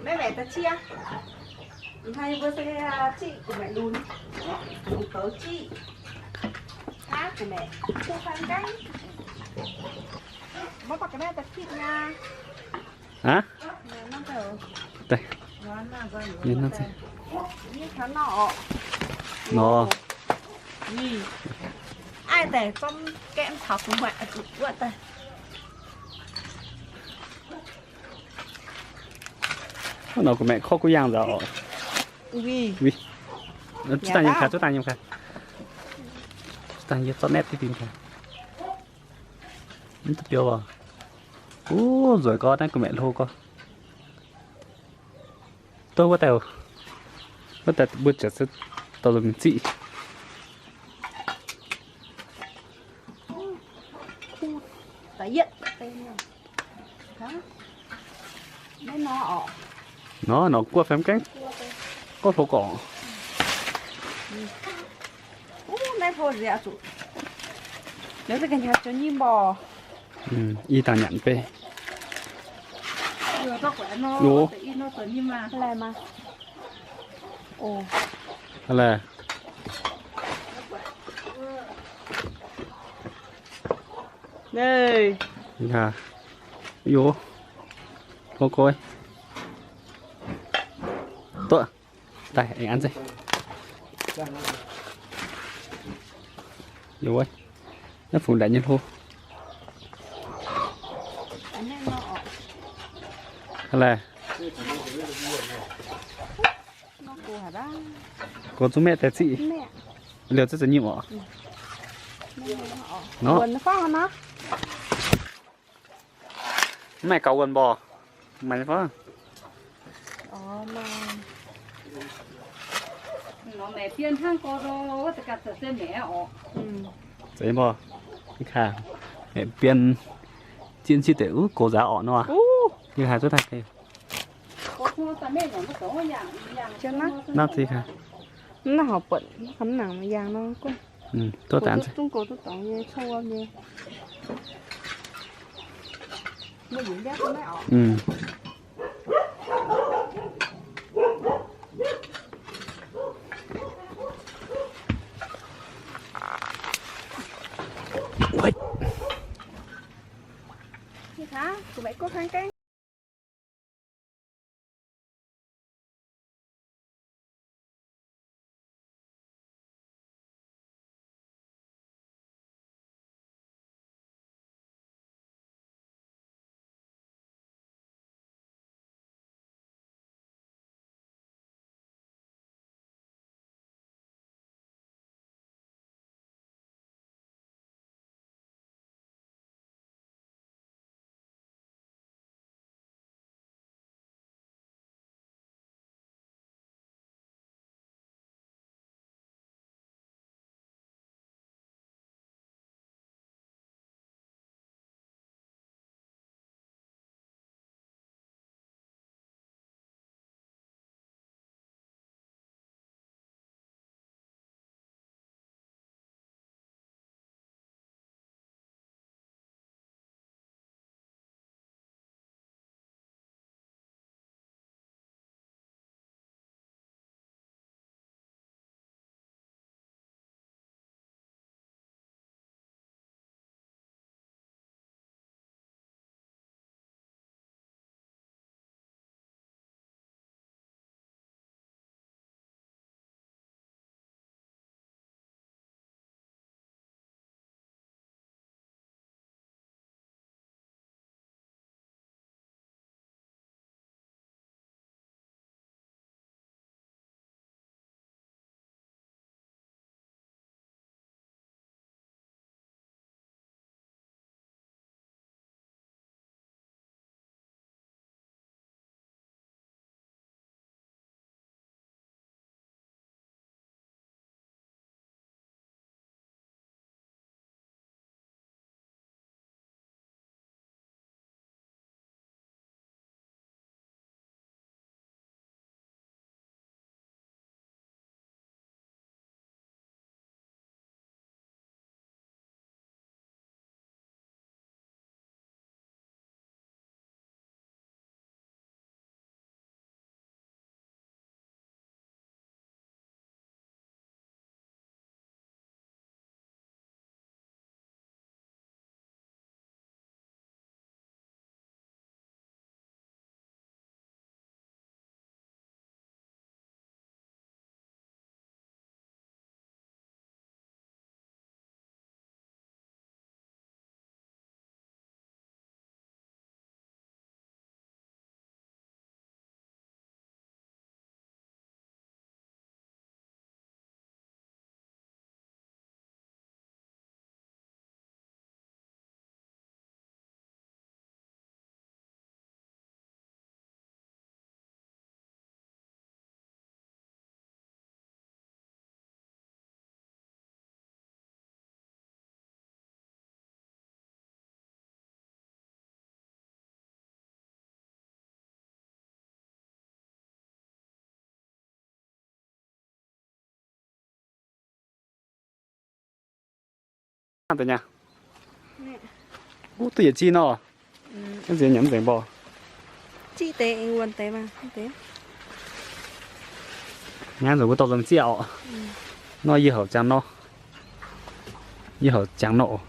Maiv maengc da'qiev. Hnoi mbuo se ziqv gu'maeqc lunx, lunx douz ziqv. Hnangv gu'maeqc kuv fai gaengv. Maiv baac ga'naaiv da'qiev nyei. Aa? Nor. Aiv daaih zomv gaeqv taux gu'maeqc wuov daaih. Nor gu'maeqc korv guv yaangh nzauc oc. Zuov daaih nyei kaaix, zuov daaih nyei kaaix. Zuov daaih yie zorqv naetv diqv dien kaaix. Mv duqv biouv oc. Uv, nzueic gorx, naaiv gu'maeqc hlo gorx. Dov wuov daaih, wuov daaih mbuo ziouc se dorh mingh ziqv. Nor, nor guoqv fai mv gaengh. Gorngv hlo gorngv. I dangh nyanc beiv. Laih. Yo, hlo goi. Duqv daaih aengx an se. Yo, naaiv fungx ndaangc nyei hlo. Laih. Gox zungv maeqv daaih ziqv. Liouh zungv zoux nyim oc. Nor. Mv maaih gaux wuonh mborh. Maaih fai? Zeiz mborh. Ni kaa, maeqv bien, zien citv deix, uv, gox nzaaux orqc nor. Ni kaa, zuov daaih. Naaiv zi kaa. Naaiv horpc buatc mv kamv nangc yangh nor gunv. Duqv daaih zungv gox duqv dorngx nyei, cou wuom nyei. Deix nyei. Wuov duqv yietc zinh nor. Nzengc nyei, mv nzengc mborqv. Naaiv nzunc mbuo dorh nzunc ziec oc. Nor yie houc ziangx nor. Yie houc ziangx nor oc.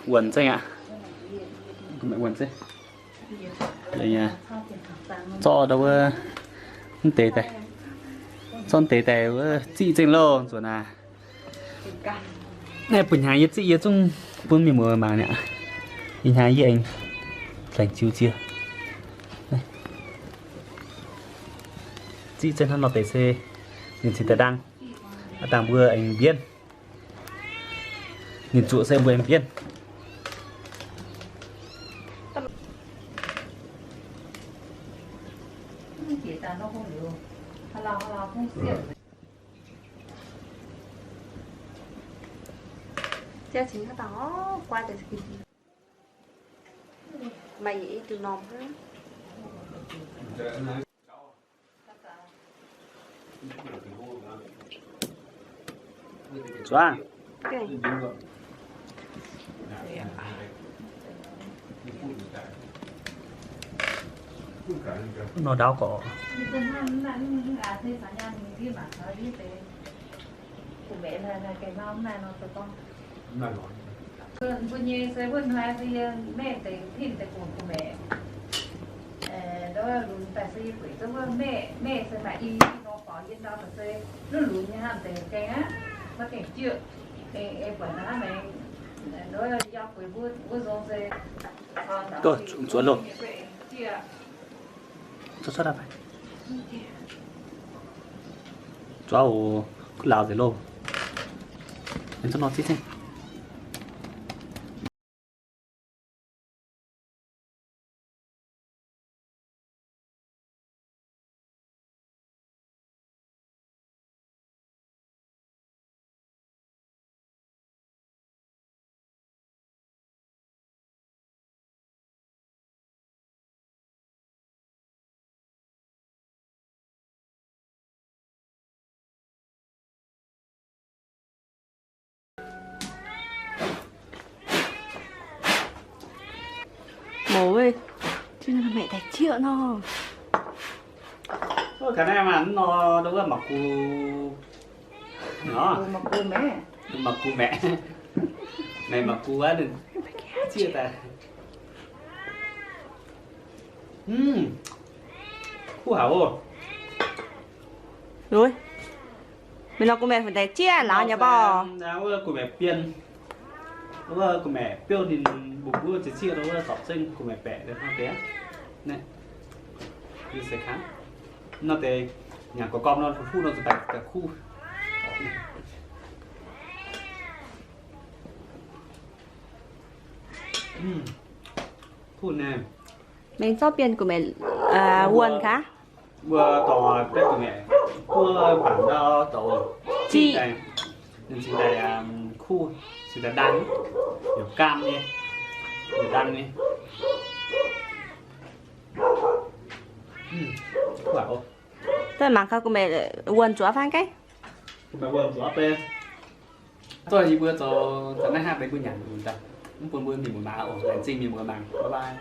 Wuonc zeiv aqv. Wuonc zeiv. Zorqv ndau wuov mv deix daaih. Zorqv deix daaih wuov ziqv zengv loh nzuonx aqv. Naaiv bun hnyangx yie ziqv yie zungv bun mienh muoz mangc mi'aqv. Ih hnyangx yie aengx laengz jiu ziex. Ziqv zengv hnangv nor deix se ninh cingx daaih ndaang. Aav dangh mbuo aengx mbienv. Ninh zuoqc se mbuo aengx mbienv. Zuangx. Nor ndaauv gorx. Mbuo nyei se wuov hnoi se yie mengh deix pinh deix gong kuv maeqc. Ndov lunx daaih se yie bueix duqv wuov mengh, mengh se maaih i nor faaux yie ndau daaih se luv lunx nyei hnangv deix gaengh aqv, maiv gaengh jieqv. Ei buatc naaiv maengx, ndov yie bueix mbuo wuov nzong se zuqc loh. Zuov oc, kuv lauz nzengc loh. Aengx zuov nor zieqv zengv. Mouz, maeqv daaih jieqv nor. Ga'naaiv maaih nor, wuov mangc gux. Maaih gu maeqc. Maaih gu maeqc. Maaih gu aqv, ninh zieqv daaih. Mm, kuv haic oc. Mingh nor gu maeqc fu'ndaix zieqv lauz nyei baac. Wuov gu maeqc bienh, wuov gu maeqc biouv ninh mbuo zieqv zieqv wuov zorpc zengv gu maeqc baeqc deix hnangv deix. Nor deix nyanc gorqv-gorqv nor, fuqv nor zuqc baeqc kuv. Kuv naaiv. Mengh zorqv bienh gu maeqc wuonh gaax. Mbuo dorh betv gu maeqc buov mangc ndau dorh ziqv, ninh cingx daaih kuv, cingx daaih ndaang, youc gaam nyei, youc ndaang nyei. Daaih mangc gaax gu maeqc wuonh zuov fai gaiv. Gu maeqc wuonh zuov beiv. Zoih yie mbuo zoux, zoux naaiv hnangv benx mbuo nyanc daaih, mv bun mbuo mienh muoz mangc oc, laengz zingh mienh muoz mangc, bye bye.